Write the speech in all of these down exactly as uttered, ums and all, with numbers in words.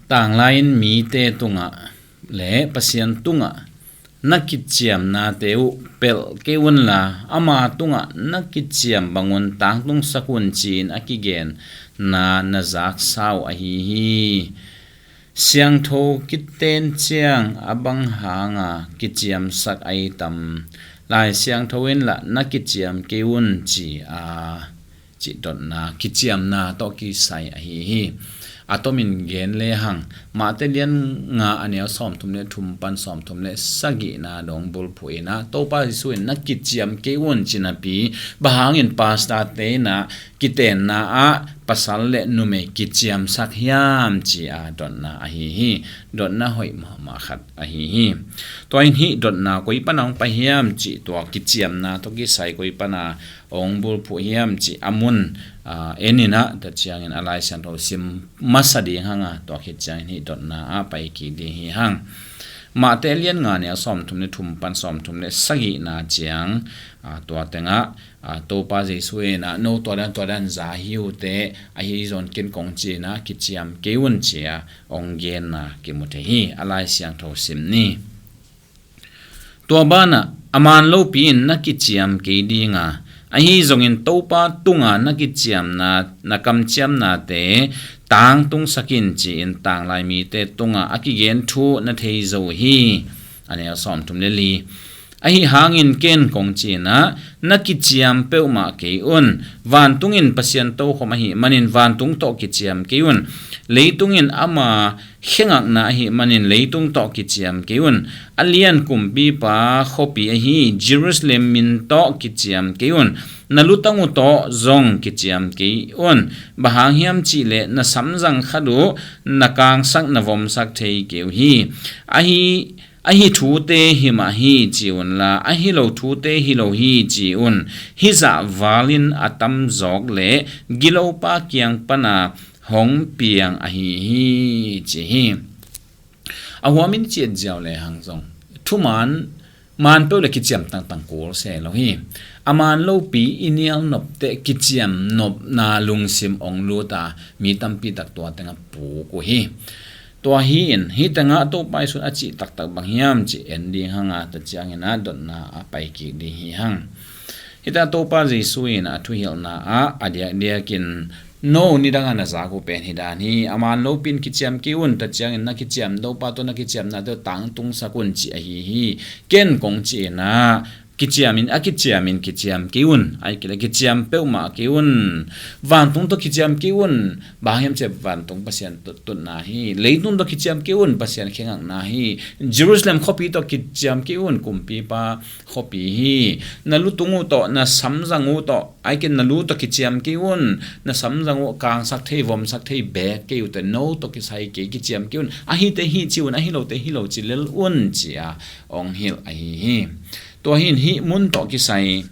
Tanglai-in mite tungah le Pasian tungah na kiciamnate uh pelh kei unla, ama tungah na kiciam bangun tangtungsak un, ci-in a kigenna na zaksa uh ahi hi. Siangtho kiten ciang a bang hanga kiciamsak ahi tam? Lai Siangtho in lah na kiciam kei un, ci a, cih dotna, kiciamna tawh kisai ahi hi. A tomin gen lehang, Mate lian nga a neu sawmthum le thum pan sawmthum le sagihna dong bulphuh in ah, Topa Jesu in na kiciam kei un ci napi, bang hangin pastorte in ah kitenna ah pasal le numei kiciamsak hiam, ci a dotna ahi hi. Dotna hoih mahmah khat ahi hi. Tua in hih dotna koi pana hong pai hiam cih, tua kiciamna tawh kisai koi pana hong bulphuh hiam cih a mun, aa, en in ah, tua ciangin a Lai Siangtho sim masa ding hanga, tua khit ciangin hih dotna ah pai kik ding hi hang. Mate lian nga neu sawmthum le thum pan sawmthum le sagihna ciang, aa, tua tengah, aa, Topa Jesu in ah, no tua dan tua dan za hi uh teh, ahi zongin ken kong ci-in ah kiciam kei un, ci a hong genna kimu thei hi. A Lai Siangtho sim ni. Tua banah, a man lopi in na kiciam kei ding a, ahi zongin Topa tunga na kiciamna, na kamciamnate tangtungsak in, ci-in tanglai mite tungah a kigen thu na thei zo hi. A neu sawmthum le li. Ahi hangin ken kong ci-in ah, na kiciam peuhmah kei un. Vantung in Pasian tokhom ahih manin vantung tawh kiciam kei un. Leitung in ama khengakna ahih manin leitung tawh kiciam kei un. A lian kumpipa khuapi ahi Jerusalem min tawh kiciam kei un. Na lutang uh tawh zong kiciam kei un. Bang hang hiam cihleh na samzang khat uh na kangsak, na vomsak thei kei uh hi. Ahi, ahi thute hi mah hi ci unla, ahi lo thute hi lo hi ci un. Hih zah valin a tamzawk le gilopa kiang pana hong piang ahi hi, ci hi. A huamin ciat ziau lehang zong, thuman, man peuh le kiciam tangtang kul se lo hi. A man lopi i nial nopteh kiciam nopna lungsim ong lut a, mi tampi tak tua tengah puk uh hi. Tua hi-in, hih tengah Topa Jesu in a cih taktak bang hiam cih en ding hanga, tua ciangin a dotna a pai kik ding hi hang. Hih tengah Topa Jesu in a thuhilhna ah a diakdiakin, no nidang a na zak uh pen hih dan hi. A man lopi in kiciam kei un, tua ciangin na kiciam lopa tawh na kiciamnate uh tangtungsak un, ci ahi hi. Ken kong ci-in ah, kiciamin, a kiciamin kiciam kei un. Ahih kei leh kiciam peuhmah kei un. Vantung tawh kiciam kei un. Bang hang hiam cih leh vantung Pasian tut, tutna hi. Leitung tawh kiciam kei un. Pasian khengakna hi. Jerusalem khuapi tawh kiciam kei un. Kumpipa khuapi hi. Na lutung uh tawh, na samzang uh tawh, ahih kei leh na lu tawh kiciam kei un. Na samzang uh kangsak thei, vomsak thei beek kei uh teh, no tawh kisai kei, kiciam kei un. Ahite hih ci un, ahi lote hi lo ci lel un, ci a ong hilh ahi hi. Tua hi-in hih mun tawh kisai,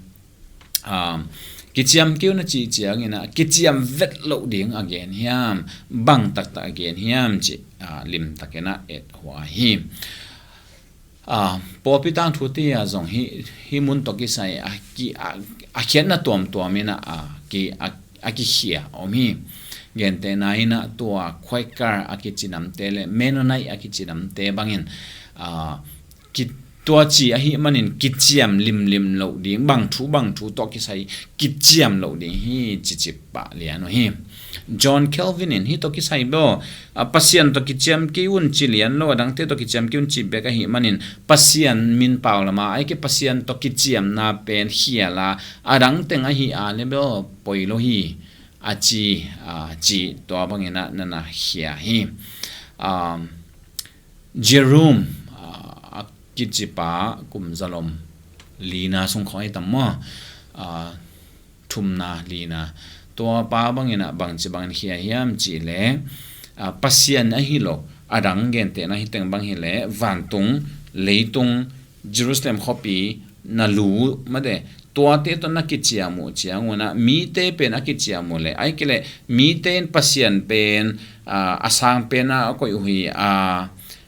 ah, kiciam kei un a cih ciangin ah, kiciam vet loh ding a gen hiam, bang taktak a gen hiam cih, ah, limtakin ah et huai hi. Ah, pawlpi tangthu te ah zong hih, hih mun tawh kisai a ki, a, a khiatna tuamtuam in ah, a ki, a, a kikhia om hi. Gentehna in ah tua Quaker a kici namte le Mennonite a kici namte bangin, ah, ki, tua ci ahih manin kiciam limlim loh ding, bang thu bang thu tawh kisai kiciam loh ding hi, cicip pah lian uh hi. John Calvin in hih tawh kisai bel, a, Pasian tawh kiciam kei un ci lian lo, a dangte tawh kiciam kei un ci bek ahih manin, Pasian min pau lama, ahih kei leh Pasian tawh kiciamna pen khial a, a dang teng ahih a leh bel poi lo hi, a ci, a, ci tua bangin ah na na khia hi. Um, Jerome, a, a kicipa kum zalom lina sung khawng hi tam maw? A, thumna, lina. Tua pa bangin ah bangci bangin khia hiam cih leh, a, Pasian ahi lo, a dang gentehna hi teng bang hi leh, vantung, leitung, Jerusalem khuapi, na lu, mate, tuate tawh na kiciam uh ciang un ah, mite pen a kiciam uh leh, ahih kei leh, mite in Pasian pen, a, a sang pen a koih uh hi, a,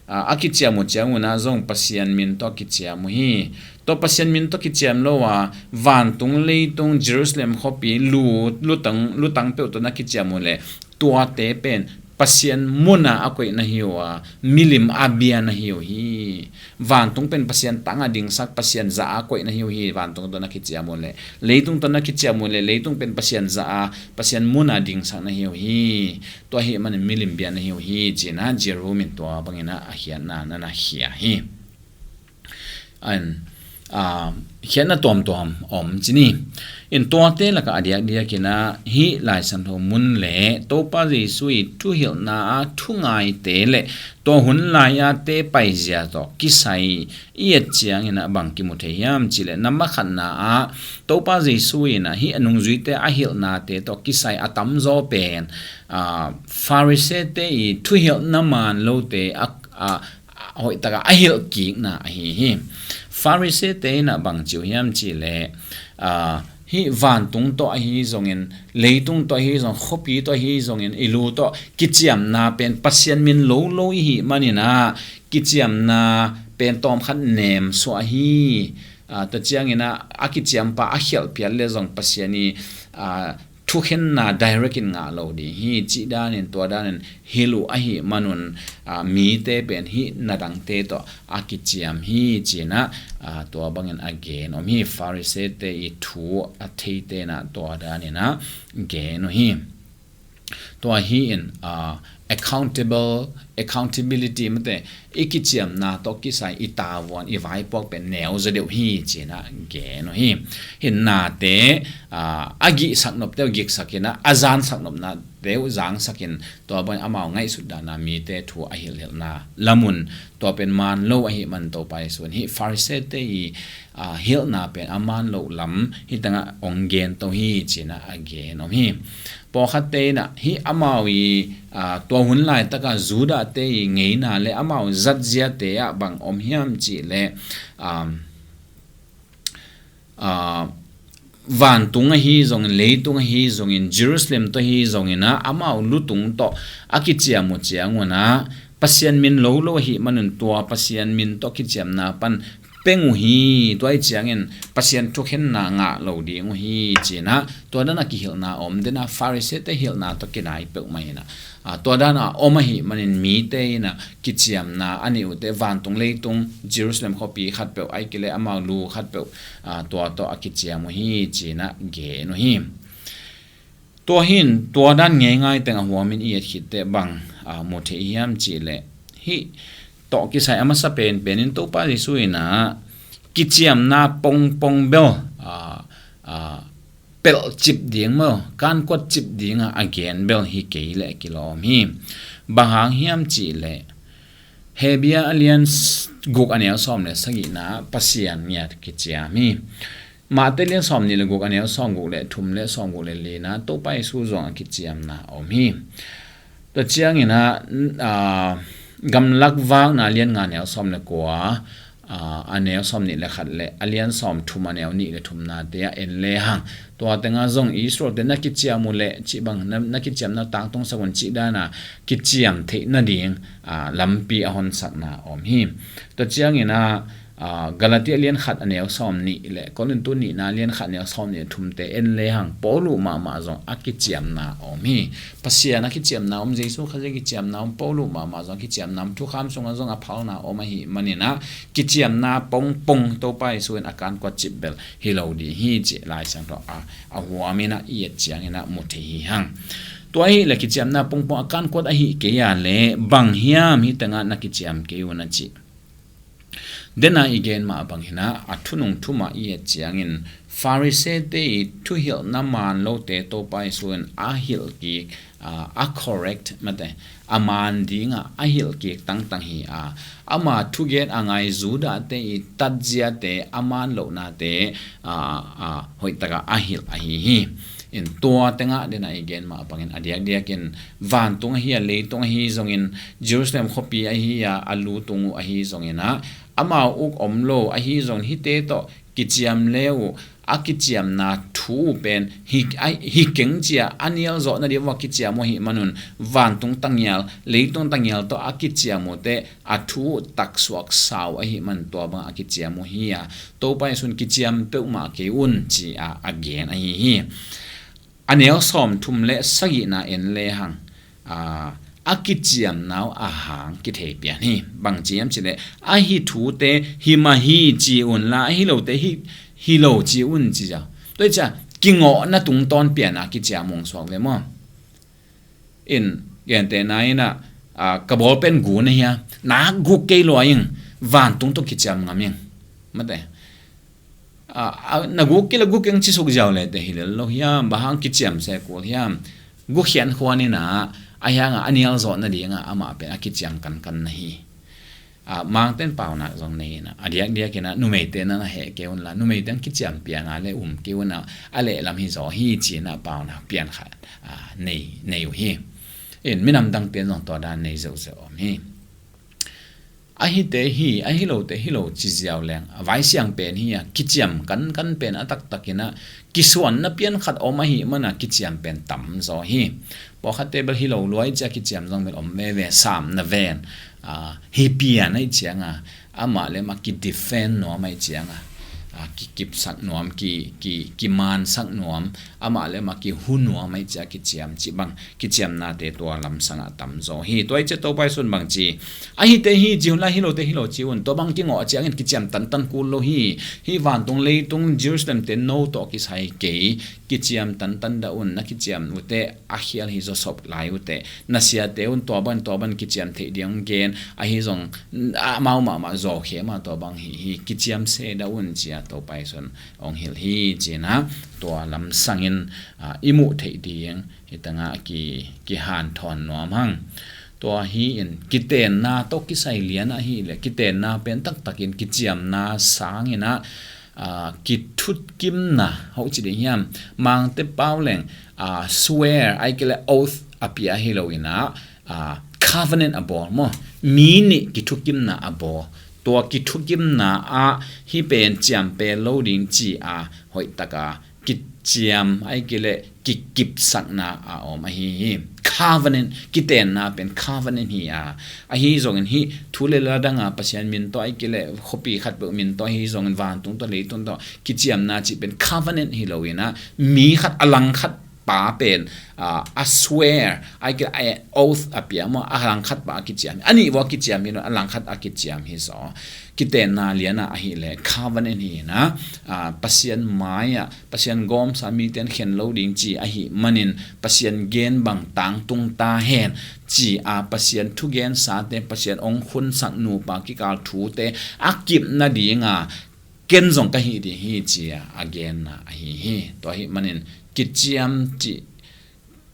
a, a kiciam uh ciang un ah zong Pasian min tawh kiciam uh hi. Tua Pasian min tawh kiciam lo a, vantung, leitung, Jerusalem khuapi, lu, lutang, lutang peuh tawh na kiciam uh leh, tuate pen Pasian muna a koih na hi uh a, milim a bia na hi uh hi. Vantung pen Pasian tanga dingsak, Pasian za a koih na hi uh hi. Vantung tawh na kiciam uh leh, leitung tawh na kiciam uh leh, leitung pen Pasian za a, Pasian muna dingsak na hi uh hi. Tua ahih manin milim bia na hi uh hi, ci-in ah Jerome in tua bangin ah a khiatna na na khia hi. An, a, khiatna tuamtuam om ci ni. In tuate lakah a diakdiakin ah hih Lai Siangtho mun leh Topa Jesu ii thuhilhna ah thungaite leh tua hun lai-a te paizia tawh kisai i et ciangin ah bang kimu thei hiam cih leh, namba khatna ah Topa Jesu in ah hih a nungzuite a hilhnate tawh kisai a tamzaw pen, a, Farisee-te ii thuhilhna maan lote a, a, hoih takah a hilh kikna ahi hi. Farisee-te in ah bang ci uh hiam cih leh, a, hih vantung tawh ahi zongin, leitung tawh ahi zong, khuapi tawh ahi zongin, i lu tawh kiciamna pen Pasian min lo lo i hih manin ah kiciamna pen tawmkhat nem suah hi. A, tua ciangin ah a kiciampa a khialh phial leh zong Pasian ii, a, thukhenna direct in ngah lo ding hi, cih danin, tua danin hilh uh ahih manun, a, mite pen hih na dangte tawh a kiciam hi, ci-in ah, a, tua bangin a gen om hi. Farisee-te ii thu a theite in ah tua danin ah gen uh hi. Tua hi in, a, accountable, accountability mate, i kiciamna tawh kisai i tavuan, i vaipuak pen neuzaw deuh hi, ci-in ah gen uh hi. Hih nate, a, a gihsak nopte uh giksakin ah, a zansak nopnate uh zangsakin, tua bangin amau ngaihsut danin ah mite thu a hilhhilhna lamun, tua pen maan lo ahih man Topa Jesu in hih Farisee-te ii, a, hilhna pen a maan loh lam hih tengah hong gen to hi, ci-in ah a gen om hi. Pawlkhatte in ah hih amau ii, a, tua hun laitaka Judah-te ii ngeina leh amau zatziate ah bang om hiam cih leh, um, a, vantung ahi zongin, leitung ahi zongin, Jerusalem tawh ahi zongin ah amau lutung tawh a kiciam uh ciangun ah Pasian min lo lo ahih manun tua Pasian min tawh kiciamna pan peng uh hi. Tua ahih ciangin Pasian thukhenna ngah lo ding uh hi, ci-in ah tua dan a kihilhna om den a, Farisee-te hilhna tawh kinai peuhmah in ah, a, tua dan a om ahih manin mite in ah kiciamna a neih uh teh vantung, leitung, Jerusalem khuapi khatpeuh, ahih kei leh amau lu khatpeuh, a, tua tawh a kiciam uh hi, ci-in ah gen uh hi. Tua hi in, tua dan ngeingai teng a huamin i et khit teh bang, a, mu thei hiam cih leh, hih tawh kisai a masa penpen in Topa Jesu in ah kiciamna pongpong bel, a, a, pelh cip ding maw, kankuat cip ding a, a gen bel hi kei leh kilawm hi. Bang hang hiam cih leh, Hebru a lian s-, guk a neu sawm leh sagihna ah Pasian ngiat kiciam hi. Mate lian sawmnih leh guk a neu sawmguk leh thum leh sawmguk leh lina ah Topa Jesu zong a kiciamna om hi. Tua ciangin ah, a, Gamlak Vakna lian nga neu sawm leh kua, a, a neu sawmnih leh khat leh a lian sawmthum a neu nih leh thumnate ah en lehang, tua tengah zong Israel-te na kiciam uh leh cih bang, na, na kiciamna tangtung sak un cih dan a kiciam theih nading, a, lampi a honsakna om hi. Tua ciangin ah, a, Galati a lian khat a neu sawmnih leh Korintu nihna a lian khat a neu sawmnih leh thumte en lehang, Paulu mahmah zong a kiciamna om hi. Pasian a kiciamna om, Jesu Khazih a kiciamna om, Paulu mahmah zong a kiciamna om, thukham sungah zong a phalna om ahih manin ah kiciamna pongpong Topa Jesu in a kankuat cip bel hi lo ding hi, cih Lai Siangtho a, a huamin ah i et ciangin ah mu thei hi hang. Tua ahih leh kiciamna pongpong a kankuat ahih kei a leh bang hiam hih tengah na kiciam kei un a cih. Dena i gen mah bangin ah, a thunung thumah i et ciangin Farisee-te ii thuhilhna maan lote Topa Jesu in a hilh kik, a, a correct mate, a maan dingah a hilh kik tangtang hi a, ama thugen a ngai Judah-te ii tatziate, a maan lohnate, a, a, hoih takah a hilh ahi hi. In tua tengah dena i gen mah bangin a diakdiakin vantung ahi a, leitung ahi zongin, Jerusalem khuapi ahi a, a lutung uh ahi zongin ah, amau uk om lo ahi zongin hihte tawh kiciam le uh, a kiciamna thu uh pen hi, a, hi keng ci-a a nial zawh nading uh a kiciam uh ahih manun, vantung tangial, leitung tangial tawh a kiciam uh teh a thu uh taksuak sau ahih man tua bangah a kiciam uh hi a, Topa Jesu in kiciam peuhmah kei un ci-a a gen ahi hi. A neu sawmthum leh sagihna en lehang, a, a kiciamna uh a hang kithei pian hi. Bang ci hiam cih leh, a hi thute hi mah hi ci un la, a hi lote hi, hi lo ci un ci a. Tua hi ciang kingawhna tungtawn pian a kiciam hong suak ve maw? In, gentehna in ah, a, ka ball pen gu na hia, na gu kei lua ing, vantung tawh kiciam ngam ing. Mate. A, a, na gu kei la gu keng ci suk ziau le te hi lel lo hiam, bang hang kiciam se kul hiam. Gu khian khuan in ah, a hiang a, a nial zawh nading a, amah pen a kiciam kankan na hi. A, Mangte'n paunak zong nei in ah, a diakdiak in ah, numeite na na heh kei un la, numeite kiciam piang a le um kei un ah, a lehlam hi zaw hi ci in ah, paunak pian khat, a, nei, nei uh hi. In, minam dangte'n zong tua dan nei zeuhzeuh om hi. A hite hi, a hi lote hi lo ci ziau leng, a vaisiang pen hi a, kiciam kankan pen a taktak in ah, kisuanna pian khat om ahih man a kiciam pen tam zaw hi. Pawlkhatte bel hi lo lua i ci a kiciam zong bel om veve, samna ven, a, hi pian ahih ciang a, amah le amah ki defend nuam ahih ciang a, a, kikipsak nuam, ki, ki, kimansak nuam, amah le amah kihu nuam ahih ciang a kiciam cih bang, kiciamnate tua lamsang ah tam zaw hi. Tua ahih ciang Topa Jesu'n bang ci, a hite hi ci un la, hi lote hi lo ci un, tua bang kingawh ciangin kiciam tantan kul lo hi. Hih vantung leitung Jerusalem-te no tawh kisai kei, kiciam tantan dah un, na kiciam uh teh a khial hi zaw, sop lai uh teh, na siate un tua bang tua bang kiciam theih ding gen, ahi zong amau mahmah zawkhia mah tua bang hi hi, kiciam se dah un ci a Topa Jesu'n hong hilh hi ci in ah, tua lamsang in, a, i muh theih ding hi tangah ki, kihanthawn nuam hang. Tua hi in, kitenna tawh kisai lian ahih leh, kitenna pen taktakin kiciamna sang in ah, a, kithutkimna, hoih ci ding hiam, Mangte pau leng, a, swear, ahih kei leh oath a pia hi lo in ah, a, covenant a bawl maw, mi nih kithukimna a bawl. Tua kithukimna ah hih pen ciam pel lo ding ci a, hoih tak a kiciam, ahih kei leh kikipsakna a om ahi hi. Covenant, kitenna pen covenant hi a, ahi zongin hih thu le la dang a Pasian min tawh, ahih kei leh khuapi khat peuh min tawh, ahi zongin vantung tawh, leitung tawh kiciamna cih pen covenant hi lo in ah, mi khat a langkhat pa pen, a, a swear, ahih kei leh a oath a pia maw, a langkhat pa a kiciam hi. A nih vua kiciam hi lo, a langkhat a kiciam hi zaw. Kitenna lian ah ahih leh covenant hi in ah, a, Pasian mai ah, Pasian gawmsa mite'n khen lo ding ci ahih manin, Pasian gen bang tangtung ta hen ci a, Pasian thugensate, Pasian hong khunsak nupa kikal thute a kip nading a, ken zong ka hih ding hi ci a, a genna ahi hi. Tua ahih manin kiciam cih,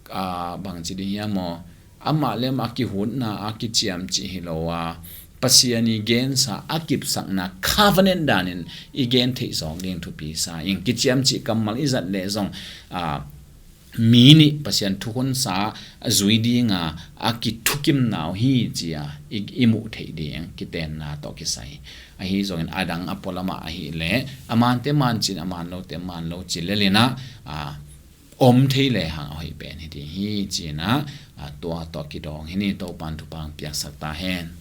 a, bang ci ding hiam maw, amah le amah kihutna a kiciam cih hi lo a, Pasian i gensa a kipsakna covenant danin i gen theih zawk ding thupi sa ing. Kiciam cih kammal i zat leh zong, a, mi nih Pasian thukhunsa a zui ding a, a kithukimna uh hi ci a, i, i muh theih ding kitenna tawh kisai. Ahi zongin a dang a pualam ah ahih leh, a mante man ci in, a man lote man lo ci lel in ah, a, om thei le hang a hoih pen hi ding hi ci in ah, a, tua tawh kidawng hi ni. Topa'n thupha hong piaksak ta hen.